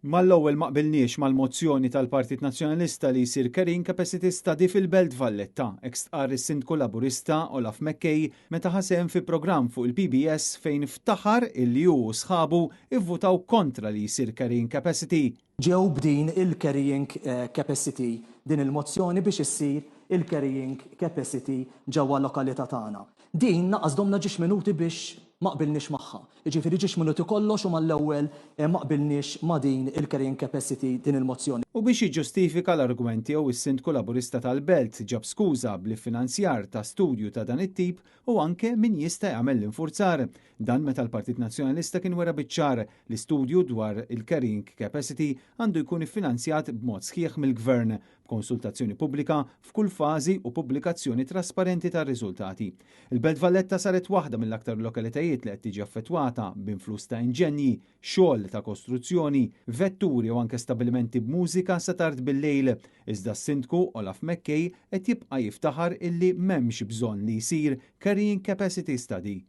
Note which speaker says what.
Speaker 1: Mal-ewwel ma qbilniex mal-mozzjoni tal-Partit Nazzjonalista li jsir carrying capacity study fil-Belt Valletta, hekk stqarr is-Sindku Laburista Olaf McKay meta ħa sehem fi programm fuq il-PBS fejn ftaħar illi hu u sħabu ivvutaw kontra li jsir carrying capacity.
Speaker 2: Ġew b'din il-carrying capacity, din il-mozzjoni biex issir il-carrying capacity ġewwa l-lokalità tagħna. Din naqas domna ġiex minuti biex ma qbilniex magħha. Jiġifieri ġiex minuti kollox u mal-ewwel ma qbilniex ma' din il-carrying capacity din il-mozzjoni.
Speaker 1: U biex jiġġustifika l-argument tiegħu is-Sindku Laburista tal-Belt ġab skuża bl-iffinanzjar ta' studju ta' dan it-tip u anke min jista' jagħmel l-infurzar. Dan meta l-Partit Nazzjonalista kien wera biċ-ċar li studju dwar il-carrying capacity għandu jkun iffinanzjat b'mod sħiħ mill-Gvern b'konsultazzjoni pubblika f'kull fażi u pubblikazzjoni trasparenti tar-riżultati. Il-Belt Valletta saret waħda mill-aktar lokalitajiet li qed tiġi affettwata b'influss ta' inġenji, xogħol ta' kostruzzjoni, vetturi u anke stabbilimenti b'mużika sa tard bil-lejl. Iżda s-Sindku Olaf McKay qed jibqa' jiftaħar illi m'hemmx bżonn li jsir carrying capacity study.